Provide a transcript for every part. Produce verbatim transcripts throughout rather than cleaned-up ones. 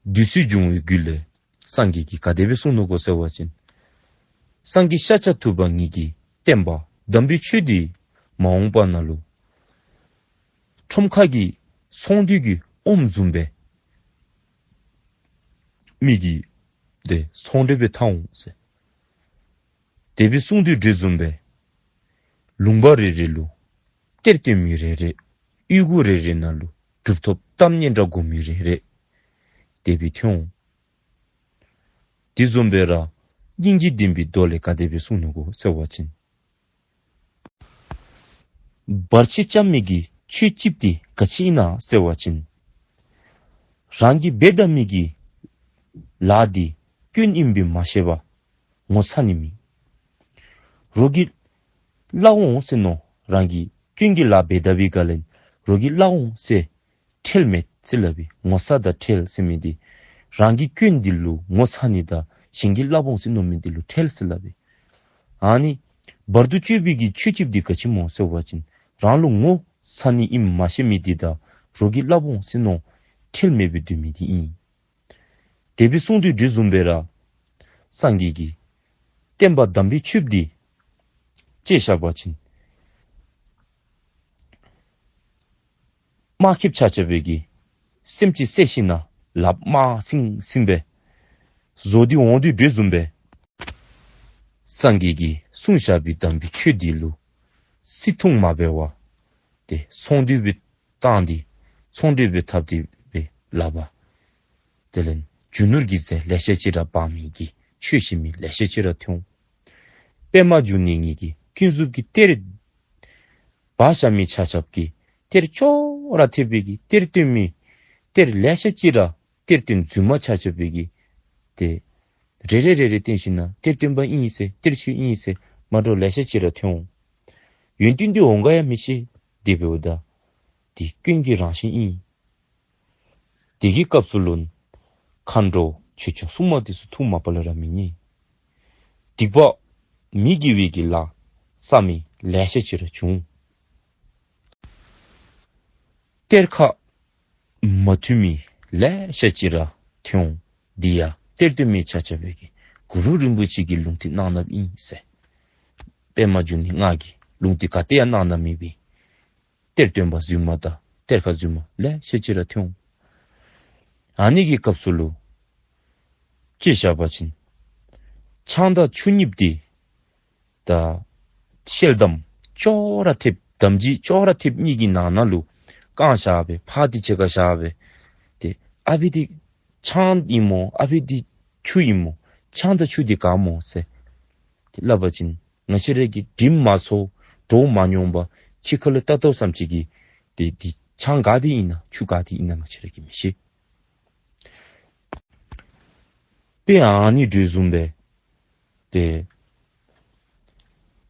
བདུད་རྩི་འབྱུང་བའི་རྒྱུད་ལས་སངས་རྒྱས་ཀྱིས་ག་དེ་སྦེ་གསུངས་ནུག་གོ་ཟེར་བ་ཅིན། སངས་རྒྱས་ཤཱཀྱ་ཐུབ་པ་ཉིད་ཀྱི་བསྟན་པ་དམ་པའི་ཆོས་འདི་མ་འོངས་པ་ནང་ལུ་ཁྲོམ་ཁ་གི་ཚོང་འདུས་ཀྱི་ཨོམ་བཟུམ་སྦེ་མི་གི་དེ་ཚོང་འབྲེལ་སྦེ་འཐབ་འོང་ཟེར། དེ་སྦེ་གསུངས་དོ་བཟུམ་སྦེ་ལུང་པ་རེ་རེ་ལུ་གཏེར་སྟོན་མི་རེ་རེ། གཡུས་སྒོ་རེ་རེ་ནང་ལུ་གྲུབ་ཐོབ་གཏམ་སྙན་གྲགས་གོ་མི་རེ་རེ། དེ་སྦེ་ཐོན་འོང་། དེ་བཟུམ་སྦེ་ར་སྙིང་རྗེ་ལྡན་པའི་མདོ་ལས་ག་དེ་སྦེ་གསུངས་ནུག་གོ་ཟེར་བ་ཅིན། བར་ཆད་རྐྱབ་མི་གི་ཆོས་གཅིག་འདི་ག་ཅི་ཨིན་ན་ཟེར་བ་ཅིན། རང་གིས་འབད་ད་མི་གི་ལཱ་འདི་སྐྱོན་ཨིནམ་སྦེ་མ་ཤེས་པར་ངོ་ཚ་ནི་མེད། རོགས་ཀྱིས་སླབ་འོང་ཟེར་མནོ། རང་གིས་སྐྱོན་གྱི་ལཱ་འབད་ད་པའི་སྒང་ལས་རོགས་ཀྱིས་སླབ་འོང་ཟེར་ཁྲེལ་མེད་ཟེར་སླབ་པའི། ངོ་ཚ་དང་ཁྲེལ་ཟེར་མི་འདི་རང་གི་སྐྱོན་འདི་ལུ་ངོ་ཚ་ནི་དང་གཞན་གྱིས་སླབ་འོང་ཟེར་མནོ་མི་འདི་ལུ་ཁྲེལ་ཟེར་སླབ་པའི། ཨ་ནི་བར་དུ་གཅོད་པའི་གི་ཆོས་གཅིག་འདི་ག་ཅི་སྨོ་ཟེར་བ་ཅིན། རང་ལུ་ངོ་ཚ་ནི་ཨིནམ་མ་ཤེས་མི་འདི་དང་རོགས་ཀྱིས་སླབ་འོང་ཟེར་མནོ་ཁྲེལ་མེད་པའི་སྡོད་མི་འདི་ཨིན། དེ་སྦེ་གསུངས་དོ་བཟུམ་སྦེ་ར་སངས་རྒྱས་ཀྱི་བསྟན་པ་དམ་པའི་ཆོས་འདི་དཔྱེ་བཞག་པ་ཅིན། དམག་རྒྱབ་ཆ་ཁྱབ་པའི་གི་སེམས་ཅན་བསད་ཞིནམ་ན་ལགཔ་དམར་སིང་སིང་སྦེ་བཟོ་སྟེ་འོང་དོ་བཟུམ་སྦེ། སངས་རྒྱས་ཀྱིས་གསུངས་བཞག་པའི་དམ་པའི་ཆོས་འདི་ལུ་བརྩི་མཐོང་མ་འབད་བར་ཏེ་ཚོང་འདུས་སྦེ་བཏང་སྟེ་ཚོང་འབྲེལ་སྦེ་འཐབ་སྟེ་སྦེ་ལཱ་འབད། དེ་ལས་རྒྱུ་ནོར་གྱི་རྫས་ལེ་ཤ་ཅིག་ར་འབག་མི་གི་ཆོས་བཤད་མི་ལེ་ཤ་ཅིག་ར་ཐོན་འོང་། པདྨ་འབྱུང་གནས་ཉིད་ཀྱིས་ཀུན་རྫོབ་ཀྱི་གཏེར་འབག་བཞག་མི་ཆ་ཁྱབ་ཀྱིས་གཏེར་ཅོག་ར་འཐདཔ་སྦེ་གི་གཏེར་སྟོན་མི་གཏེར་ལེ་ཤ་ཅིག་ར་གཏེར་སྟོན་རྫུན་མ་ཆ་ཁྱབ་པའི་གི་ཏེ་རེ་རེ་རེ་རེ་བསྟན་ཞིནམ་ན་གཏེར་སྟོན་པ་ཨིན་ཟེར་གཏེར་ཆོས་ཨིན་ཟེར་མ་འདྲཝ་ལེ་ཤ་ཅིག་ར་ཐོན་འོང་། ཡོན་ཏན་འདི་འོང་ག་ཡང་མི་ཤེས། དེ་འབདཝ་ད་འདི་སྐྱོན་གྱི་རང་བཞིན་ཨིན། དེ་གི་སྐབས་སུ་ལུ་མཁའ་འགྲོ་ཆོས་སྐྱོང་སྲུང་མ་འདི་ཚུ་ཐུགས་མ་པ་ལས་ར་མི་མཉེས། སྡིག་པ་མི་དགེ་བའི་གི་ལཱ་བསགས་མི་ལེ་ཤ་ཅིག་ར་བྱུང་། གཏེར་ཁ་མ་མཐུན་མི་ལེ་ཤ་ཅིག་ར་ཐོན་འོང་། འདི་ཡང་གཏེར་སྟོན་མི་ཆ་ཁྱབ་པའི་གི་གུ་རུ་རིན་པོ་ཆེ་གི་ལུང་བསྟན་གནང་གནངམ་ཨིན་ཟེར། པདྨ་འབྱུང་གནས་ང་གིས་ལུང་བསྟན་ག་ཏེ་ཡང་གནང་གནང་མེད་པའི། གཏེར་སྟོན་པ་རྫུན་མ་དང་གཏེར་ཁ་རྫུན་མ་ལེ་ཤ་ཅིག་ར་ཐོན་འོང་། ཨ་ནི་གི་སྐབས་སུ་ལུ་དཔྱེ་བཞག་པ་ཅིན་ཆང་དང་ཆུ་གཉིས་འདི་ད་ཤེལ་དམ་ཅོག་ར་འཐདཔ་དམ་སྦྱིས་ཅོག་ར་འཐདཔ་གཉིས་ཀྱི་ནང་ན་ལུ་བཀང་བཞག་སྦེ་ཕར་འདི་ཕྱེད་ཀ་བཞག་སྦེ་ཏེ་ཨ་ཕི་འདི་ཆང་ཨིན་མོ་ཨ་ཕི་འདི་ཆུ་ཨིན་མོ་ཆང་དང་ཆུ་འདི་ག་སྨོ་ཟེར་ཏེ་སླབ་པ་ཅིན་ང་བཅས་ར་གིས་དྲིམ་མ་ཚོར་བྲོ་མ་མྱོང་པར་ཕྱི་ཁ་ལུ་བལྟ་བལྟཝ་ཙམ་ཅིག་གིས་ཏེ་འདི་ཆང་ག་འདི་ཨིན་ན་ཆུ་ག་འདི་ཨིན་ན་ང་བཅས་ར་གིས་མི་ཤེས། དཔེ་ཨ་ནི་འདི་བཟུམ་སྦེ་ཏེ་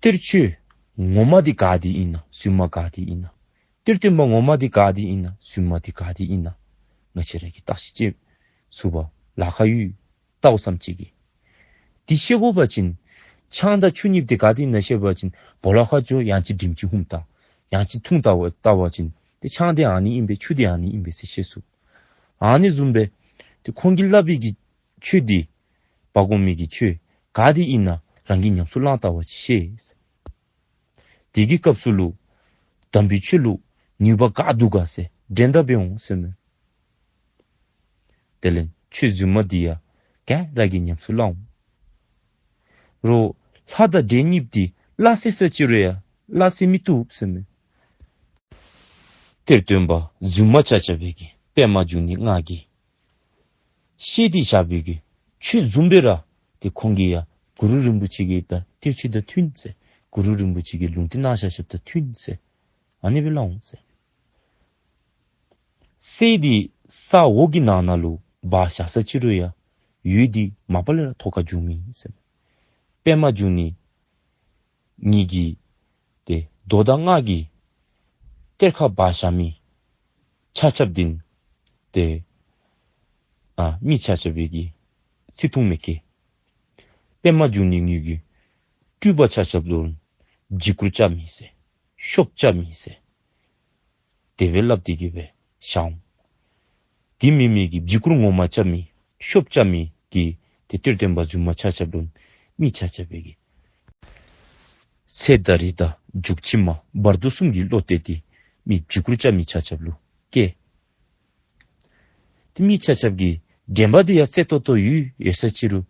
གཏེར་ཆོས་ངོ་མ་འདི་ག་འདི་ཨིན་ན་རྫུན་མ་ག་འདི་ཨིན་ན། གཏེར་སྟོན་པ་ངོ་མ་འདི་ག་འདི་ཨིན་ན་རྫུན་མ་འདི་ག་འདི་ཨིན་ན། ང་བཅས་ར་གིས་བརྟག་ཞིབ་ཚུགས་པར་ལཱ་ཁག་ཡོད། བལྟཝ་ཙམ་ཅིག་གིས། འདི་ཤེས་དགོ་པ་ཅིན་ཆང་དང་ཆུ་གཉིས་འདི་ག་འདི་ཨིན་ན་ཤེས་པ་ཅིན་སྦོ་ལོགས་ཁར་འགྱོ་ཡང་ཅིན་དྲིམ་ཅིག་ཧུམ་བལྟ། ཡང་ཅིན་འཐུང་བལྟ་བ་བལྟ་བ་ཅིན་ཏེ་ཆང་འདི་ཨ་ནི་ཨིན་པས་ཆུ་འདི་ཨ་ནི་ཨིན་པས་ཟེར་ཤེས་ཚུགས། ཨ་ནི་བཟུམ་སྦེ་ཏེ་ཁོང་གིས་སླབ་པའི་གི་ཆོས་འདི་འབག་འོང་མི་གི་ཆོས་ག་འདི་ཨིན་ན་རང་གིས་ཉམས་སུ་བླངས་བལྟ་བ་ཅིན་ཤེས། དེ་གི་སྐབས་སུ་ལུ་དམ་པའི་ཆོས་ལུ་ནུས་པ་ག་འདུག་ག་ཟེར་འགྲན་ཟླ་འབད་འོང་ཟེར་མས། དེ་ལས་ཆོས་རྫུན་མ་འདི་ཡང་ག་ར་གིས་ཉམས་སུ་བླངས་འོང་། རོགས་ལྷ་དང་འདྲེ་གཉིས་འདི་སླ་བསྲེ་ས་ཅིག་རུང་ཡང་སླ་བསྲེ་མི་བཏུབ་ཟེར་མས། གཏེར་སྟོན་པ་རྫུན་མ་ཆ་ཁྱབ་པའི་གི་པདྨ་འབྱུང་གནས་ང་གིས་བཤད་དེ་བཞག་པའི་གི་ཆོས་བཟུམ་སྦེ་ར་ཏེ་ཁོང་གིས་ཡང་གུ་རུ་རིན་པོ་ཆེ་གི་ད་གཏེར་ཆོས་དང་མཐུན་ཟེར། གུ་རུ་རིན་པོ་ཆེ་གིས་ལུང་བསྟན་གནང་བཞག་ཆོས་དང་མཐུན་ཟེར། ཨ་ནི་སྦེ་སླབ་འོང་ཟེར། གསེར་འདི་ས་འོག་གི་ནང་ན་ལུ་སྦ་བཞག་ས་ཅིག་རུང་ཡང་འོད་འདི་མ་པ་ལས་ར་ཐོག་ཁར་འགྱོ་མི་ཟེར། པདྨ་འབྱུང་གནས་ངེ་གི་ཏེ་མདོ་དང་སྔགས་ཀྱི་གཏེར་ཁར་སྦ་བཞག་མི་ཆ་ཁྱབ་འདི་ཏེ་ཨ་མི་ཆ་ཁྱབ་པའི་གི་བརྩི་མཐོང་མི་བསྐྱེད། པདྨ་འབྱུང་གནས་ངེ་གི་སྤྲུལ་པ་ཆ་ཁྱབ་ལུ་འཇིགས་སྐུལ་རྐྱབ་མི་ཟེར། ཤོབ་རྐྱབ་མི་ཟེར། དེ་སྦེ་སླབ་སྟེ་གི་སྦེ་བཞག་འོང་། དེ་མེན་མི་གི་བརྒྱུད་སྐུར་ངོ་མ་རྐྱབ་མི་ཤོབ་རྐྱབ་མི་གི་ཏེ་གཏེར་སྟོན་པ་རྫུན་མ་ཆ་ཁྱབ་ལུ་མི་ཆ་ཁྱབ་སྦེ་གི་ཚེ་ད་རེས་དང་མཇུག་ཕྱི་མ་བར་དོ་གསུམ་གྱི་བློ་གཏད་དེ་མི་བརྒྱུད་སྐུར་རྐྱབ་མི་ཆ་ཁྱབ་ལུ་བཀལ། ཏེ་མི་ཆ་ཁྱབ་ཀྱིས་དྲན་པ་འདི་ཡང་གསལ་ཏོག་ཏོ་ཡོད་ཡོད་ས་ཅིག་རུང་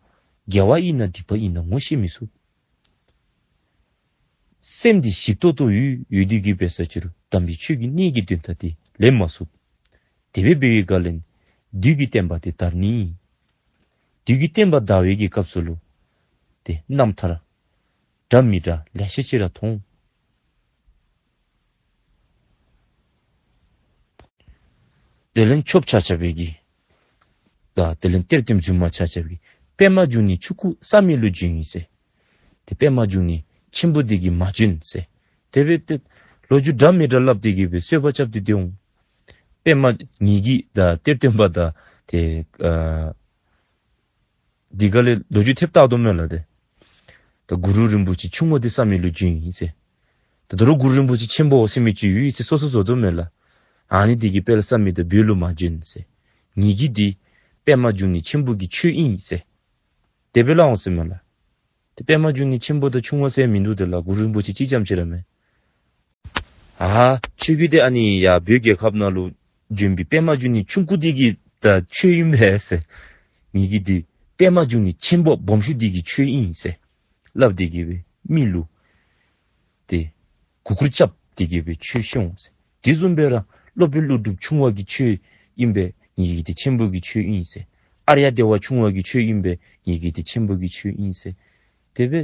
དགེ་བ་ཨིན་ན་སྡིག་པ་ཨིན་ན་ངོ་ཤེས་མི་ཚུགས། སེམས་འདི་ཞིབ་ཏོག་ཏོ་ཡོད་ཡོད་དེ་གི་འབད་ས་ཅིག་རུང་དམ་པའི་ཆོས་ཀྱི་གནད་ཀྱི་དོན་དག་འདི་ལེན་མ་ཚུགས། དེ་སྦེ་འབད་བའི་སྒང་ལས་བདུད་ཀྱི་བསྟན་པ་འདི་དར་ནི་ཨིན། བདུད་ཀྱི་བསྟན་པ་དར་བའི་གི་སྐབས་སུ་ལུ་ཏེ་རྣམ་ཐར་འདྲ་མི་འདྲ་ལེ་ཤ་ཅིག་ར་མཐོང་། དེ་ལས་ཆོབ་ཆ་ཁྱབ་སྦེ་གི་ད་དེ་ལས་གཏེར་སྟོན་རྫུན་མ་ཆ་ཁྱབ་ཀྱིས་པདྨ་འབྱུང་གནས་ཆུང་ཀུ་བསམ་ཡས་ལུ་བྱོན་ཡི་ཟེར། ཏེ་པདྨ་འབྱུང་གནས་ཆེན་པོ་འདི་གིས་མ་བྱོན་ཟེར། དེ་སྦེ་ཏེ་ལོ་རྒྱུས་འདྲ་མི་འདྲ་སླབ་སྟེ་གི་སྦེ་རྩོད་པ་རྐྱབ་སྟེ་སྡོད་འོང་། པདྨ་ངེ་གི་ད་གཏེར་སྟོན་པ་ད་ཏེ་ཨ་འདི་ག་ལས་ལོ་རྒྱུས་ཐེབས་བཏགས་དོ་མས་ལགས་ཏེ། ད་གུ་རུ་རིན་པོ་ཆེ་ཆུང་བ་འདི་བསམ་ཡས་ལུ་བྱོན་ཡི་ཟེར། ད་ད་རུང་གུ་རུ་རིན་པོ་ཆེ་ཆེན་པོ་ཟེར་མི་ཅིག་ཡོད་ཟེར་སོ་སོ་བཟོ་དོ་མས་ལགས། ཨ་ནི་འདི་གིས་དཔལ་བསམ་ཡས་ད་བོད་ལུ་མ་བྱོན་ཟེར། ངེ་གི་འདི་པདྨ་འབྱུང་གནས་ཆེན་པོ་གི་ཆོས་ཨིན་ཟེར། དེ་སྦེ་སླབ་འོང་ཟེར་མས་ལགས། ཏེ་པདྨ་འབྱུང་གནས་ཆེན་པོ་དང་ཆུང་བ་ཟེར་མིན་འདུག་ཏེ་ལགས། གུ་རུ་རིན་པོ་ཆེ་གཅིག་རྐྱངམ་ཅིག་ར་མས། ཨ་ཁྱོད་ཀྱིས་ཏེ་ཨ་ནི་ཡར་བོད་རྒྱལ་ཁབ་ནང་ལུ་བྱོན་པའི་པདྨ་འབྱུང་གནས་ཆུང་ཀུ་འདི་གི་ད་ཆོས་ཨིན་པས་ཟེར། ངེ་གི་འདི་པདྨ་འབྱུང་གནས་ཆེན་པོ་སྦོམ་ཤོས་འདི་གི་ཆོས་ཨིན་ཟེར་སླབ་སྟེ་གི་སྦེ་མི་ལུ་ཏེ་མགུ་སྐོར་རྐྱབ་སྟེ་གི་སྦེ་ཆོས་བཤད་འོང་ཟེར། དེ་བཟུམ་སྦེ་ར་སློབ་དཔོན་ཀླུ་སྒྲུབ་ཆུང་བ་གི་ཆོས་ཨིན་པས། ངེ་གི་འདི་ཆེན་པོ་གི་ཆོས་ཨིན་ཟེར། ཨཱརྱ་དེ་བ་ཆུང་བ་གི་ཆོས་ཨིན་པས། ངེ་གི་འདི་ཆེན་པོ་གི་ཆོས་ཨིན་ཟེར། དེ་སྦེ་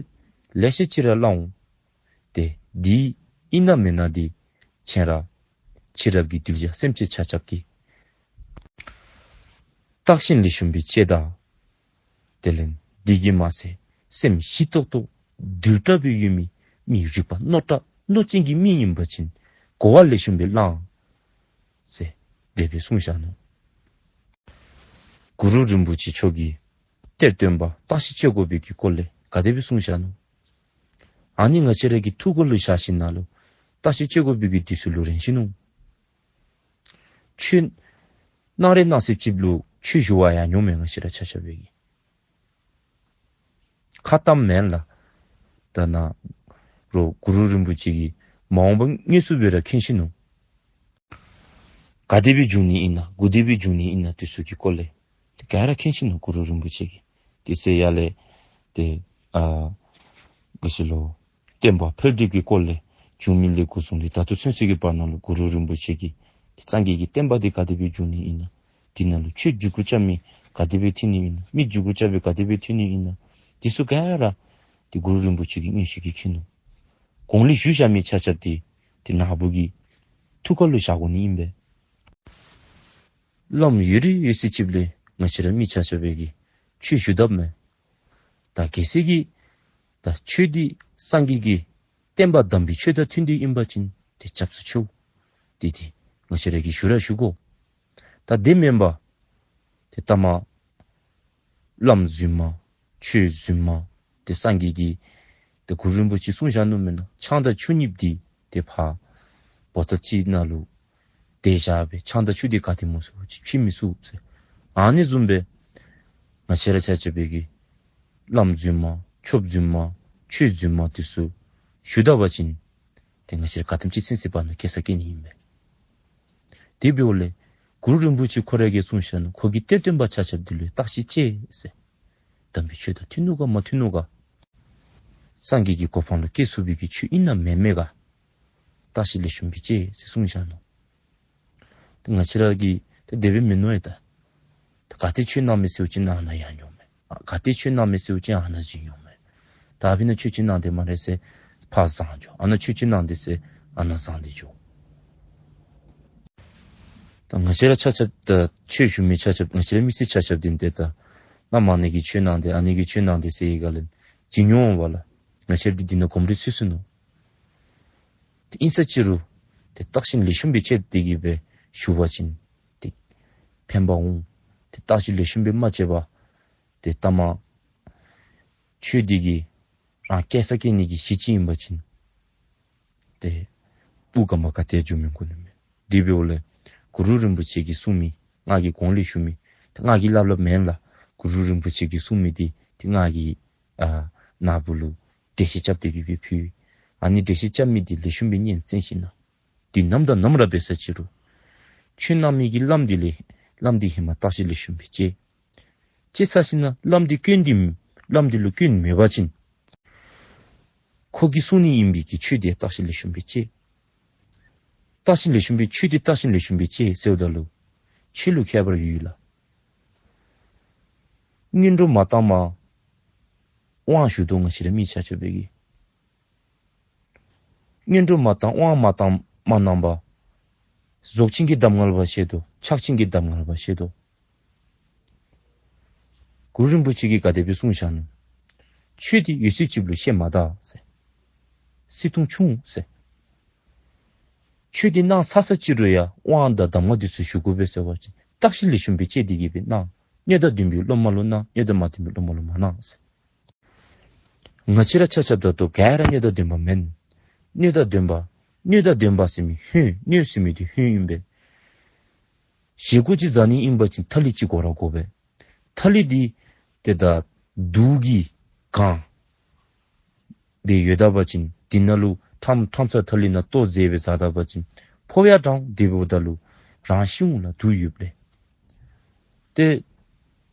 ལེ་ཤ་ཅིག་ར་སླབ་འོང་། ཏེ་འདི་ཨིན་ན་མེན་ན་འདི་ཁྱེད་ར་ཕྱི་རབས་ཀྱི་གདུལ་བྱ་སེམས་ཅན་ཆ་ཁྱབ་ཀྱིས་བརྟགས་ཤིང་ལེགས་ཤོམ་སྦེ་དཔྱད་ད། དེ་ལས་འདི་གིས་མ་ཚད་སེམས་ཞིབ་ཏོག་ཏོ་དུལ་དྲགས་སྦེ་ཡོད་མི་མི་རིག་པ་རྣོ་དྲགས་རྣོ་ཅན་གྱི་མི་ཨིན་པ་ཅིན་གོ་བ་ལེགས་ཤོམ་སྦེ་བླངས་ཟེར་དེ་སྦེ་གསུངས་བཞག་ནུག། གུ་རུ་རིན་པོ་ཆེ་མཆོག་གིས་གཏེར་སྟོན་པ་བརྟག་ཞིབ་དཔྱད་དགོ་པའི་གི་སྐོར་ལས་ག་དེ་སྦེ་གསུངས་བཞག་ནུག། ཨ་ནི་ང་བཅས་ར་གི་ཐུགས་ཁ་ལུ་བཞག་ཞིནམ་ལས་བརྟག་ཞིབ་དཔྱད་དགོ་པའི་གི་དུས་ཚོད་ལུ་རན་ཞིན་ནུག། ཆོས་གནང་རེ་གནང་ཚད་ཅིག་ལུ་ཆོས་ཞུ་བར་ཡང་འགྱོཝ་མས། ང་བཅས་ར་ཆ་ཁྱབ་སྦེ་གི་ཁ་གཏམ་མེན་ལགས། ད་ནཱ་རོགས་གུ་རུ་རིན་པོ་ཆེ་གིས་མ་འོངས་པ་དངོས་སུ་སྦེ་ར་མཁྱེན་ཞིན་ནུག། ག་དེ་སྦེ་འབྱུང་ནི་ཨིན་ན་ག་དེ་སྦེ་འབྱུང་ནི་ཨིན་ན་དེ་ཚུ་གི་སྐོར་ལས་ཏེ་ག་ར་མཁྱེན་ཞིན་ནུག། གུ་རུ་རིན་པོ་ཆེ་གིས་དེ་ཚེ་ཡར་ལས་ཏེ་ཨ་ག་ཅི་ལོ་བསྟན་པ་འཕེལ་འགྲིབ་ཀྱི་སྐོར་ལས་བྱུང་མི་ལས་འགོ་བཟུང་སྟེ་ད་ལྟོ་ཚུན་ཚོད་ཀྱི་བར་ན་ལུ་གུ་རུ་རིན་པོ་ཆེ་གིས་ཏེ་སངས་རྒྱས་ཀྱི་བསྟན་པ་འདི་ག་དེ་སྦེ་འབྱུང་ནི་ཨིན་ན། དེ་ནང་ལུ་ཆོས་བརྒྱུད་སྐུར་རྐྱབ་མི་ག་དེ་སྦེ་ཐོན་ནི་ཨིན་ན། མི་བརྒྱུད་སྐུར་རྐྱབ་པའི་ག་དེ་སྦེ་ཐོན་ནི་ཨིན་ན། དེ་ཚུ་ག་ར་ཏེ་གུ་རུ་རིན་པོ་ཆེ་གིས་མངོན་ཤེས་ཀྱིས་མཁྱེན་ནུག། གོང་ལས་ཞུ་བཞག་མི་ཆ་ཁྱབ་འདི་ཏེ་ནཱ་བུ་གི་ཐུགས་ཁ་ལུ་བཞག་དགོ་ནི་ཨིན་པས། བླམ་ཡོད་རིགས་ཡོད་ཚད་ཅིག་ལས་ང་བཅས་ར་མི་ཆ་ཁྱབ་སྦེ་གི་ཆོས་ཞུ་དཔ་མས། ད་གལ་སྲིད་ཀྱི་ད་ཆོས་འདི་སངས་རྒྱས་ཀྱི་བསྟན་པ་དམ་པའི་ཆོས་དང་མཐུན་ཏེ་ཨིན་པ་ཅིན་ཏེ་སྐྱབས་སུ་མཆིའོ། དེ་འདི་ང་བཅས་ར་གིས་ཞུ་ར་ཞུ་དགོ། ད་དེ་མེན་པར་ཏེ་ལྟ་མ་བླམ་རྫུན་མ་ཆོས་རྫུན་མ་ཏེ་སངས་རྒྱས་ཀྱིས་ཏེ་གུ་རུ་རིན་པོ་ཆེ་གསུངས་བཞག་ནུག་མེན་ན། ཆང་དང་ཆུ་གཉིས་འདི་ཏེ་ཕར་བོ་ཊལ་ཅིག་ནང་ལུ་དེ་བཞག་སྦེ་ཆང་དང་ཆུ་འདི་ག་ཏེ་མོ་སུ་ཅིག་ཕྱེ་མི་ཚུགས་ཟེར། ཨ་ནི་བཟུམ་སྦེ་ང་བཅས་ར་ཆ་ཁྱབ་སྦེ་གི་བླམ་རྫུན་མ་ཆོསཔ་རྫུན་མ་ཆོས་རྫུན་མ་དེ་ཚུ་ཞུ་ད་པ་ཅིན་ཏེ་ང་བཅས་ར་ག་དེམ་ཅིག་ཚུན་ཚོད་བར་ན་སྐྱེལ་ས་སྐྱེལ་ནི་ཨིན་པས། དེ་འབདཝ་ལས་གུ་རུ་རིན་པོ་ཆེ་ཁོ་ར་གིས་གསུངས་བཞག་ནུག། ཁོ་གིས་གཏེར་སྟོན་པ་ཆ་ཁྱབ་འདི་ལུ་བརྟག་ཞིབ་དཔྱད་ཟེར། དམ་པའི་ཆོས་དང་མཐུན་ནུག་ག་མ་མཐུན་ནུག་ག། སངས་རྒྱས་ཀྱི་གོ་འཕང་ལུ་སྐྱེལ་ཚུགས་པའི་གི་ཆོས་ཨིན་ན་མེན་མེན་ག་བརྟག་ཞིབ་ལེགས་ཤོམ་སྦེ་དཔྱད་ཟེར་གསུངས་བཞག་ནུག། ཏེ་ང་བཅས་ར་གིས་ཏེ་དེ་སྦེ་མིན་ནུག་ཡ་ད། ད་ག་ཏེ་ཆོས་གནང་མི་ཟེརཝ་ཅིག་ཨ་ནཱ་ཡར་འགྱོཝ་མས། ཨ་ག་ཏེ་ཆོས་གནང་མི་ཟེརཝ་ཅིག་ཨ་ནཱ་ཅིག་འགྱོཝ་མས། ད་ཨ་ཕི་ན་ཆོས་ཅིག་གནང་དེས་སྨ་རེ་ཟེར་ཕར་བཟང་འགྱོ། ཨ་ནཱ་ཆོས་ཅིག་གནང་དེས་ཟེར་ཨ་ནཱ་བཟང་སྟེ་འགྱོ། ད་ང་བཅས་ར་ཆ་ཁྱབ་ད་ཆོས་ཞུ་མི་ཆ་ཁྱབ་ང་བཅས་ར་མི་སེར་ཆ་ཁྱབ་འདི་ཏེ་ད་བླམ་ཨ་ནི་གིས་ཆོས་གནང་དེས་ཨ་ནི་གིས་ཆོས་གནང་དེས་ཟེར་བའི་སྒང་ལས་ཅིག་ཉོ་འོང་བ་ལགས། ང་བཅས་ར་འདི་འདི་ནང་གོམས་འདྲིས་ཚུད་སོ་ནུག། ཏེ་ཨིན་ས་ཅིག་རུང་ཏེ་བརྟག་ཞིབ་ལེགས་ཤོམ་སྦེ་དཔྱད་དེ་གི་སྦེ་ཞུ་བ་ཅིན་ཏེ་ཕན་པ་འོང་། ཏེ་བརྟག་ཞིབ་ལེགས་ཤོམ་སྦེ་མ་དཔྱད་པར་ཏེ་ལྟ་མ་ཆོས་འདི་གིས་རང་སྐྱེལ་ས་སྐྱེལ་ནི་གི་གཞི་ཅིག་ཨིན་པ་ཅིན་ཏེ་སྤུ་གམ་ག་ཏེ་འགྱོ་མི་དགོ་ནི་མས། དེ་འབདཝ་ལས་གུ་རུ་རིན་པོ་ཆེ་གིས་གསུངས་མི་ ང་གིས་གོང་ལས་ཞུ་མི་ཏེ་ང་གིས་སླབ་སླབ་མེན་ལགས། གུ་རུ་རིན་པོ་ཆེ་གིས་གསུངས་མི་འདི་ཏེ་ང་གིས་ཨ་ནཱ་བུ་ལུ་འགྲེལ་བཤད་རྐྱབ་སྟེ་གི་སྦེ་ཕུལ། ཨ་ནི་འགྲེལ་བཤད་རྐྱབ་མི་འདི་ལེགས་ཤོམ་སྦེ་ཉན་གསན་ཞིན་ན། དུས་ནམ་དང་ནམ་ར་འབད་ས་ཅིག་རུང་ཆོས་གནང་མི་གི་བླམ་འདི་ལས་བླམ་འདི་ཧེ་མ་བརྟག་ཞིབ་ལེགས་ཤོམ་སྦེ་དཔྱད། དཔྱད་ཚར་ཞིན་ན་བླམ་འདི་སྐྱོན་འདི་བླམ་འདི་ལུ་སྐྱོན་མེད་པ་ཅིན་ཁོ་གིས་གསུང་ནི་ཨིན་པའི་གི་ཆོས་འདི་བརྟག་ཞིབ་ལེགས་ཤོམ་སྦེ་དཔྱད། བརྟག་ཞིབ་ལེགས་ཤོམ་སྦེ་ཆོས་འདི་བརྟག་ཞིབ་ལེགས་ཤོམ་སྦེ་དཔྱད་ཟེརཝ་ད་ལུ་ཆོས་ལུ་ཁྱད་པར་ཡོད་ལགས། སྔོན་འགྲོ་མ་བཏང་པར་དབང་ཞུ་དོ་ང་བཅས་ར་མི་ཆ་ཁྱབ་སྦེ་གིས། སྔོན་འགྲོ་མ་བཏང་དབང་མ་བཏང་མ་གནང་པར་རྫོགས་ཆེན་གྱི་གདམས་ངག་ལུ་ཕར་བཤད་དོ། ཕྱག་ཆེན་གྱི་གདམས་ངག་ལུ་ཕར་བཤད་དོ། གུ་རུ་རིན་པོ་ཆེ་གིས་ག་དེ་སྦེ་གསུངས་བཞག་ནུག། ཆོས་འདི་ཡོད་ཚད་ཅིག་ལུ་བཤད་མ་ད་ཟེར། སི་ཐུང་ཆུང་ཟེར། ཆོས་འདི་གནང་ཚར་ཚརཝ་ཅིག་རུང་ཡང་དབང་དང་གདམས་ངག་འདི་ཚུ་ཞུ་དགོ་པས་ཟེར་བ་ཅིན་བརྟག་ཞིབ་ལེགས་ཤོམ་སྦེ་དཔྱད་དེ་གི་སྦེ་གནང་། སྣོད་དང་ལྡན་པའི་སློབ་མ་ལུ་གནང་། སྣོད་དང་མ་ལྡན་པའི་སློབ་མ་ལུ་མ་གནང་ཟེར། ང་བཅས་ར་ཆ་ཁྱབ་ད་ལྟོ་ག་ར་སྣོད་དང་ལྡན་པ་མེན། སྣོད་དང་ལྡན་པ། སྣོད་དང་ལྡན་པ་ཟེར་མི་ཧོན། སྣོད་ཟེར་མི་འདི་ཧོན་ཨིན་པས། བཞེས་སྒོ་ཅིག་བཟའ་ནི་ཨིན་པ་ཅིན་ཐ་ལི་ཅིག་དགོ་ར་དགོ་པས། ཐ་ལི་འདི་ཏེ་ད་དུག་གིས་གང་སྦེ་ཡོད་ད་པ་ཅིན་འདི་ནང་ལུ་ཁྲམ་ཁྲམ་ཚ་ཐ་ལི་ནང་ལྟོ་བཟེད་སྦེ་བཟའ་ད་པ་ཅིན་ཕོཝ་ཡང་དྲང་། དེ་འབདཝ་ད་ལུ་རང་ཤི་འོང་ལགས། དུག་ཡོདཔ་ལས། ཏེ་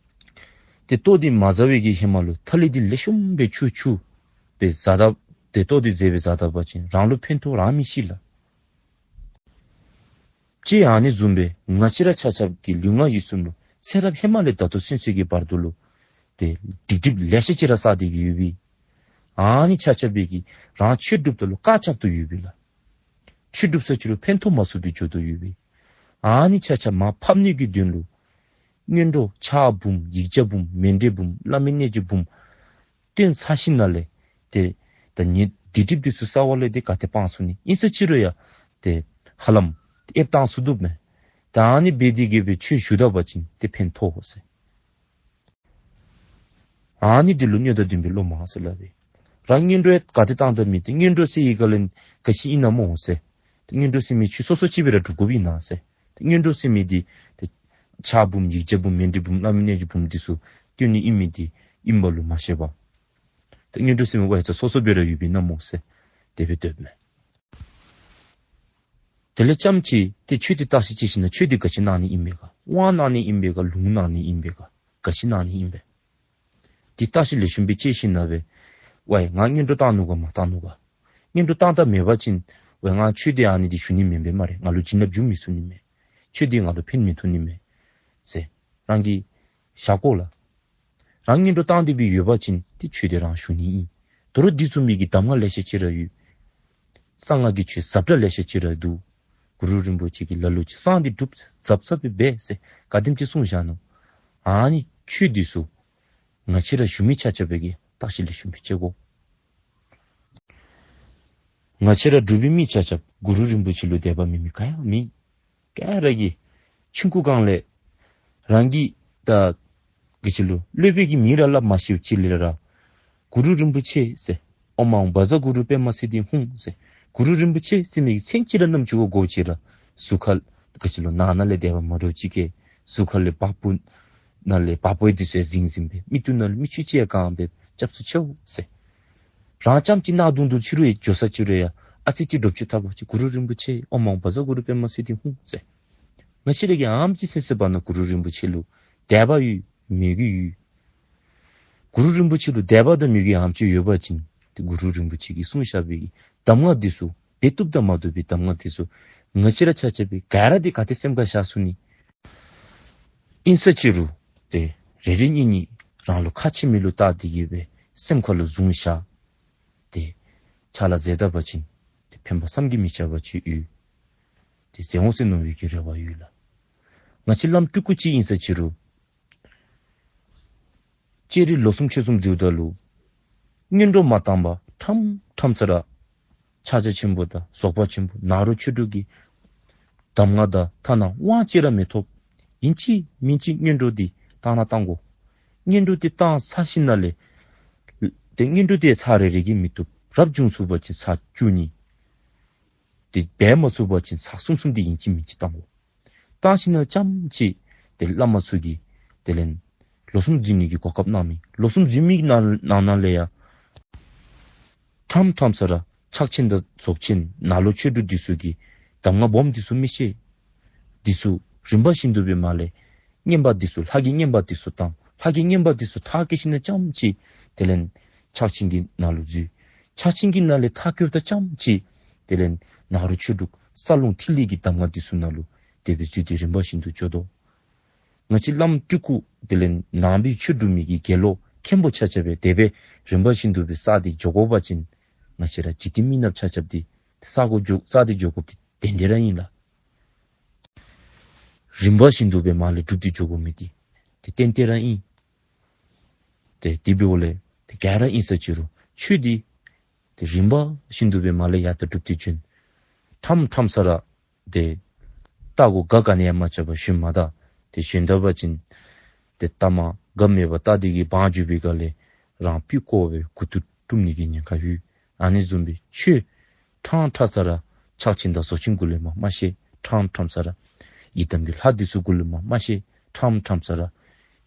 ཏེ་ལྟོ་འདི་མ་བཟའ་བའི་གི་ཧེ་མ་ལུ་ཐ་ལི་འདི་ལེགས་ཤོམ་སྦེ་ཆུ་ཆུ་སྦེ་བཟའ་ད། ཏེ་ལྟོ་འདི་བཟེད་སྦེ་བཟའ་ད་པ་ཅིན་རང་ལུ་ཕན་ཐོགས། རང་མི་ཤི་ལགས། ཅིག་ཨ་ནི་བཟུམ་སྦེ་ང་བཅས་ར་ཆ་ཁྱབ་ཀྱི་ལུས་ངག་ཡིད་གསུམ་ལུ་ཚེ་རབས་ཧེ་མ་ལས་ད་ལྟོ་ཚུན་ཚོད་ཀྱི་བར་དུ་ལུ་ཏེ་སྡིག་སྒྲིབ་ལེ་ཤ་ཅིག་ར་བསགས་ཏེ་གི་ཡོད་པས། ཨ་ནི་ཆ་ཁྱབ་སྦེ་གིས་རང་ཆོས་སྒྲུབ་ད་ལུ་བཀག་ཆགས་དོ་ཡོད་པས་ལགས། ཆོས་སྒྲུབ་ས་ཅིག་རུང་ཕན་ཐོགས་མ་ཚུགས་པའི་འགྱོ་དོ་ཡོད་པས། ཨ་ནི་ཆ་ཁྱབ་མར་ཕབ་ནི་གི་དོན་ལུ་སྔོན་འགྲོ་ཕྱག་འབུམ་ཡིག་བརྒྱ་འབུམ་མཎྜལ་འབུམ་བླ་མའི་གནས་ཆེན་འབུམ་བཏོན་ཚར་ཞིནམ་ལས་ཏེ་ད་ནི་སྡིག་སྒྲིབ་འདི་ཚུ་བསགས་པ་ལས་ཏེ་ག་དེ་སྤང་ཚུགས་ནི། ཨིན་ས་ཅིག་རུང་ཡང་ཏེ་ཧ་ལམ་ཏེ་ཨེབ་བཏང་ཚུགས་དོ་མས། ད་ཨ་ནི་འབད་དེ་གི་སྦེ་ཆོས་ཞུ་ད་པ་ཅིན་ཏེ་ཕན་ཐོགས་ཟེར། ཨ་ནི་འདི་ལུ་སྣོད་དང་ལྡན་པའི་སློབ་མ་ཟེར་སླབ་པས། རང་སྔོན་འགྲོ་ཡང་ག་དེ་བཏང་ད་མི་འདི་སྔོན་འགྲོ་ཟེར་ཡི་ག་ལས་ག་ཅི་ཨིན་ན་སྨོ་ཟེར། ཏེ་སྔོན་འགྲོ་ཟེར་མི་ཆོས་སོ་སོ་ཅིག་སྦེ་ར་སྒྲུབ་དགོཔ་ཨིན་ན་ཟེར། ཏེ་སྔོན་འགྲོ་ཟེར་མི་འདི་ཏེ་ཕྱག་འབུམ་ཡིག་བརྒྱ་འབུམ་མཎྜལ་འབུམ་བླ་མའི་གནས་ཆེན་འབུམ་འདི་ཚུ་བཏོན་ནི་ཨིན་མི་འདི་ཨིན་པ་ལུ་མ་ཤེས་པར་ཏེ་སྔོན་འགྲོ་ཟེར་མི་ཝའི་ཚ་སོ་སོ་སྦེ་ར་ཡོདཔ་ཨིན་ན་སྨོ་ཟེར་དེ་སྦེ་འདོདཔ་མས། དེ་ལས་ཙམ་ཅིག་ཏེ་ཆོས་འདི་བརྟག་ཞིབ་དཔྱད་ཞིན་ན་ཆོས་འདི་ག་ཅི་གནང་ནི་ཨིན་པས་ག། དབང་གནང་ནི་ཨིན་པས་ག། ལུང་གནང་ནི་ཨིན་པས་ག། ག་ཅི་གནང་ནི་ཨིན་པས། འདི་བརྟག་ཞིབ་ལེགས་ཤོམ་སྦེ་དཔྱད་ཞིན་ན་སྦེ་ཝའི་ང་སྔོན་འགྲོ་བཏང་ནུག་ག་མ་བཏང་ནུག་ག། སྔོན་འགྲོ་བཏང་ད་མེད་པ་ཅིན་ཝའི་ང་ཆོས་འདི་ཨ་ནི་འདི་ཞུ་ནི་མེན་པས་སྨ་རེ། ང་ལུ་བྱིན་རླབས་འཇུག་མི་ཚུགས་ནི་མས། ཆོས་འདི་ང་ལུ་ཕན་མི་ཐོགས་ནི་མས་ཟེར་རང་གིས་བཞག་དགོ་ལགས། རང་སྔོན་འགྲོ་བཏང་སྟེ་སྦེ་ཡོད་པ་ཅིན་ཏེ་ཆོས་འདི་རང་ཞུ་ནི་ཨིན། དོ་རུང་འདི་བཟུམ་མའི་གི་གདམས་ངག་ལེ་ཤ་ཅིག་ར་ཡོད། གསང་སྔགས་ཀྱི་ཆོས་ཟབ་དྲགས་ལེ་ཤ་ཅིག་ར་འདུག། གུ་རུ་རིན་པོ་ཆེ་གིས་ལ་ལུ་ཅིག་གསང་འདི་སྒྲུབ་ཟབ་ཟབ་སྦེ་འབད་ཟེར་ག་དེམ་ཅིག་གསུངས་བཞག་ནུག། ཨ་ནི་ཆོས་འདི་ཚུ་ང་བཅས་ར་ཞུ་མི་ཆ་ཁྱབ་སྦེ་གིས་བརྟག་ཞིབ་ལེགས་ཤོམ་སྦེ་དཔྱད་དགོ། ང་བཅས་ར་འབྲུག་པའི་མི་ཆ་ཁྱབ་གུ་རུ་རིན་པོ་ཆེ་ལུ་དད་པ་མེད་མི་ག་ཡང་མེད། ག་ར་གིས་ཆུང་ཀུ་སྒང་ལས་རང་གི་ད་ག་ཅི་ལོ་སློབ་དཔོན་གྱི་མིང་ར་སླབ་མ་ཤེས་ཅིག་ལས་ར་གུ་རུ་རིན་པོ་ཆེ་ཟེར། ཨོཾ་ཨཱཿཧཱུྃ་བཛྲ་གུ་རུ་པདྨ་སིདྡྷི་ཧཱུྃ་ཟེར། གུ་རུ་རིན་པོ་ཆེ་ཟེར་མི་གི་མཚན་ཅིག་ར་བསྣམས་བཅུག་དགོ་ཅིག་ར་གཟུགས་ཁ་ག་ཅི་ལོ་ནང་ན་ལས་དད་པ་མ་འདྲཝ་ཅིག་གིས་གཟུགས་ཁ་ལས་བ་སྤུ་ནང་ལས་བ་སྤུ་འདི་ཚུ་ཡང་གཟིངས་གཟིངས་སྦེ་མིག་ཏོ་ནང་ལས་མིག་ཆུ་ཅིག་ཡང་གང་སྦེ་སྐྱབས་སུ་མཆིའོ་ཟེར། རང་རྐྱངམ་ཅིག་གནག་དུང་དུང་ཅིག་རུང་ཡང་འགྱོ་ས་ཅིག་རུང་ཡང་ཨ་ཙི་ཅིག་འདྲོག་ཅིག་ཐག་པ་ཅིག་གུ་རུ་རིན་པོ་ཆེ་ཨོཾ་ཨཱཿཧཱུྃ་བཛྲ་གུ་རུ་པདྨ་སིདྡྷི་ཧཱུྃ་ཟེར། ང་བཅས་ར་གིས་ཨ་ཙི་ཅིག་ཟེར་བ་ན་གུ་རུ་རིན་པོ་ཆེ་ལུ་དད་པ་ཡོད་མོས་གུས་ཡོད། གུ་རུ་རིན་པོ་ཆེ་ལུ་དད་པ་དང་མོས་གུས་ཨ་ཙི་ཅིག་ཡོད་པ་ཅིན་ཏེ་གུ་རུ་རིན་པོ་ཆེ་གིས་གསུངས་བཞག་པའི་གདམས་ངག་འདི་ཚུ་འབད་བཏུབ་དང་མ་བཏུབ་པའི་གདམས་ངག་འདི་ཚུ་ང་བཅས་ར་ཆ་ཁྱབ་སྦེ་ག་ར་འདི་ག་ཏེ་སེམས་ཁར་བཞག་ཚུགས་ནི། ཨིན་ས་ཅིག་རུང་ཏེ་རེ་རེ་གཉིས་གཉིས་རང་ལུ་ཁག་ཆེ་མི་ལུ་བལྟ་སྟེ་གི་སྦེ་སེམས་ཁར་ལུ་བཟུང་བཞག་སྟེ་ཕྱག་ལཱ་མཛད་ད་པ་ཅིན་ཏེ་ཕན་པ་བསམ་གྱིས་མི་ཁྱབ་པ་ཅིག་ཡོད། ཏེ་མཛད་འོང་ཟེར་མནོ་བའི་གི་རེ་བ་ཡོད་ལགས། ང་བཅས་བླམ་སྤྲུལ་སྐུ་ཅིག་ཨིན་ས་ཅིག་རུང་ལྕགས་རི་ལོ་གསུམ་ཕྱོགས་གསུམ་འཛུལཝ་ད་ལུ་སྔོན་འགྲོ་མ་བཏང་པར་ཁྲམ་ཁྲམ་ཚ་ར་ཕྱག་རྒྱ་ཆེན་པོ་དང་རྫོགས་པ་ཆེན་པོ་ནཱ་རོ་ཆོས་དྲུག་གི་གདམས་ངག་དང་ཐ་ན་དབང་ཅིག་ར་མི་ཐོབ། ཨིན་ཅི་མིན་ཅི་སྔོན་འགྲོ་འདི་བཏང་ན་བཏང་དགོ། སྔོན་འགྲོ་འདི་བཏང་ཚར་ཞིནམ་ལས་ཏེ་སྔོན་འགྲོ་འདི་ཚར་རེ་རེ་གིས་མི་བཏུབ། རབ་བྱུང་ཚུགས་པ་ཅིན་ཚར་བཅུ་གཉིས། ཏེ་འབད་མ་ཚུགས་པ་ཅིན་ཚར་གསུམ་གསུམ་འདི་ཨིན་ཅི་མིན་ཅི་བཏང་དགོ། བཏང་ཞིནམ་ལས་ཙམ་ཅིག་ ཏེ་བླ་མ་ཚུ་གིས་དེ་ལས་ལོ་གསུམ་འཛུལ་ནི་གི་གོ་སྐབས་གནང་མི། ལོ་གསུམ་འཛུལ་མི་ནང་ནང་ན་ལས་ཡང་ཕྲངམ་ཕྲངམ་ས་ར་ཕྱག་ཆེན་དང་རྫོགས་ཆེན་ནང་ལུ་ཆོས་དྲུག་འདི་ཚུ་གི་གདམས་ངག་སྦོམ་འདི་ཚུ་མི་བཤད། འདི་ཚུ་རིམ་པ་བཞིན་དུ་སྦེ་མར་ལས་བསྙེན་པ་འདི་ཚུ་ལྷ་གི་བསྙེན་པ་འདི་ཚུ་དང་ལྷ་གི་བསྙེན་པ་འདི་ཚུ་མཐར་སྐྱེལ་ཞིནམ་ལས་རྐྱངམ་ཅིག་དེ་ལས་ཕྱག་ཆེན་གྱི་ནང་ལུ་འཛུལ། ཕྱག་ཆེན་གྱི་ནང་ལས་མཐར་འཁྱོལཝ་ད་རྐྱངམ་ཅིག་དེ་ལས་ནཱ་རོ་ཆོས་དྲུག་རྩ་རླུང་ཐིག་ལེ་གི་གདམས་ངག་འདི་ཚུ་ནང་ལུ་དེ་སྦེ་འཛུལ་ཏེ་རིམ་པ་བཞིན་དུ་འགྱོ་དོ། ང་བཅས་བླམ་སྤྲུལ་སྐུ་དེ་ལས་ནང་པའི་ཆོས་སྒྲུབ་མི་གི་དགེ་སློང་མཁན་པོ་ཆ་ཁྱབ་སྦེ་དེ་སྦེ་རིམ་པ་བཞིན་དུ་སྦེ་བསགས་ཏེ་འགྱོ་དགོ་པ་ཅིན་ང་བཅས་ར་འཇིག་རྟེན་མི་ནགཔ་ཆ་ཁྱབ་འདི་ས་གོ་འགྱོ་བསགས་ཏེ་འགྱོ་དགོཔ་འདི་ཏན་ཏན་ར་ཨིན་ལགས། རིམ་པ་བཞིན་དུ་སྦེ་མར་ལས་སྒྲུབ་སྟེ་འགྱོ་དགོ་མི་འདི་ཏེ་ཏན་ཏན་ར་ཨིན། ཏེ་དེ་འབདཝ་ལས་ཏེ་ག་ར་ཨིན་ས་ཅི་རུང་ཆོས་འདི་ཏེ་རིམ་པ་བཞིན་དུ་སྦེ་མར་ལས་ཡར་ད་སྒྲུབ་སྟེ་བྱོན། ཕྲངམ་ཕྲངམ་ས་ར་ཏེ་ལྟ་སྒོ་ག་ག་ནི་ཡང་མ་རྐྱབ་པར་བྱོནམ་ད་ཏེ་བྱོནམ་ད་པ་ཅིན་ཏེ་ལྟ་མ་ག་མེད་པར་ལྟ་འདི་གིས་བང་རྒྱུག་པའི་སྒང་ལས་རང་སྤུ་ཀོ་སྦེ་མགུ་ཏོ་བཀྲུམ་ནི་གི་ཉེན་ཁ་ཡོད། ཨ་ནི་བཟུམ་སྦེ་ཆོས་ཕྲང་ཕྲང་ས་ར་ཕྱག་ཆེན་དང་རྫོགས་ཆེན་གུ་ལས་མར་མ་བཤད། ཕྲང་ཕྲང་ས་ར་ཡི་དམ་གྱི་ལྷ་འདི་ཚུ་གུ་ལས་མར་མ་བཤད། ཕྲང་ཕྲང་ས་ར་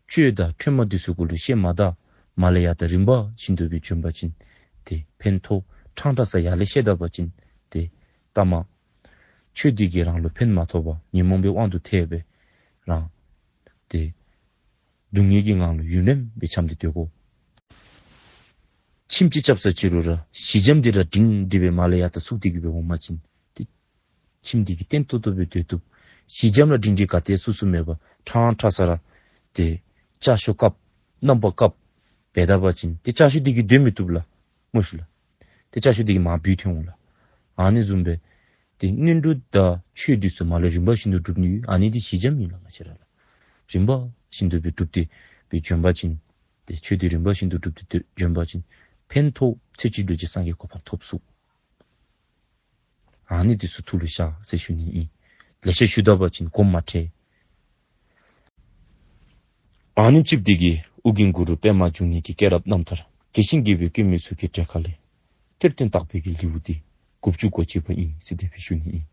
གཅོད་དང་ཁྲོས་མ་འདི་ཚུ་གུ་ལུ་བཤདཔ་ད་མར་ལས་ཡར་ད་རིམ་པ་བཞིན་དུ་སྦེ་བྱོན་པ་ཅིན་ཏེ་ཕན་ཐོགས། ཕྲང་ཕྲང་ས་ཡར་ལས་བཤད་ད་པ་ཅིན་ཏེ་ལྟ་མ་ཆོས་འདི་གིས་རང་ལུ་ཕན་མ་ཐོགས་པར་ཉོན་མོངས་པའི་དབང་དུ་ཐལ་སྦེ་རང་ཏེ་སྡུག་བསྔལ་གྱི་ངང་ལུ་ཡུན་རིངམོ་སྦེ་འཁྱམས་ཏེ་སྡོད་དགོ། ཁྱིམ་ཅིག་རྐྱབ་ས་ཅི་རུང་ར་ཞི་འཇམ་འདི་ར་སྒྲིང་སྒྲི་སྦེ་མར་ལས་ཡར་ད་བཙུགས་ཏེ་གི་སྦེ་འོང་པ་ཅིན་ཏེ་ཁྱིམ་འདི་གིས་བརྟན་ཏོག་ཏོ་སྦེ་སྡོད་བཏུབ། ཞི་འཇམ་ར་སྒྲིང་སྒྲི་ག་ཏེ་སུ་སུ་མེད་པར་ཕྲང་ཕྲང་ས་ར་ཏེ་ལྕགས་ཤོག་བཀབ་རྣམ་པར་བཀབ་འབད་ད་པ་ཅིན་ཏེ་ལྕགས་ཤོག་འདི་གིས་སྡོད་མི་བཏུབ་ལགས། མོ་ཤིག་ལགས། ཏེ་ལྕགས་ཤོག་འདི་གིས་མར་བུད་ཐོན་འོང་ལགས། ཨ་ནི་བཟུམ་སྦེ་ཏེ་སྔོན་འགྲོ་དང་ཆོས་འདི་ཚུ་མར་ལས་རིམ་པ་བཞིན་དུ་སྒྲུབ་ནི་ཡོད། ཨ་ནི་འདི་ཞི་འཇམ་ཨིན་ལགས། ང་བཅས་ར་ལགས་རིམ་པ་བཞིན་དུ་སྦེ་སྒྲུབ་སྟེ་སྦེ་བྱོན་པ་ཅིན་ཏེ་ཆོས་འདི་རིམ་པ་བཞིན་དུ་སྒྲུབ་སྟེ་བྱོན་པ་ཅིན་ཕན་ཐོགས། ཚེ་གཅིག་ལུ་ཅིག་སངས་རྒྱས་གོ་འཕང་ཐོབ་ཚུགས། ཨ་ནི་འདི་ཚུ་ཐུགས་ལུ་བཞག་ཟེར་ཞུ་ནི་ཨིན། ལེ་ཤ་ཞུ་ད་པ་ཅིན་གོ་མ་ཁྲེལ། ཨ་ནེམ་ཅིག་འདི་གིས་ཨོ་རྒྱན་གུ་རུ་པདྨ་འབྱུང་གནས་ཀྱི་སྐྱེས་རབས་རྣམ་ཐར་རྒྱས་ཤིང་རྒྱས་པའི་བཀོད་མི་ཚུ་གི་གྲས་ཁ་ལས་གཏེར་སྟོན་བརྟག་པའི་གི་ལེའུ་འདི་དགུ་བཅུ་གོ་གཅིག་པ་ཨིན་ཟེར་དེ་སྦེ་ཞུ་ནི་ཨིན།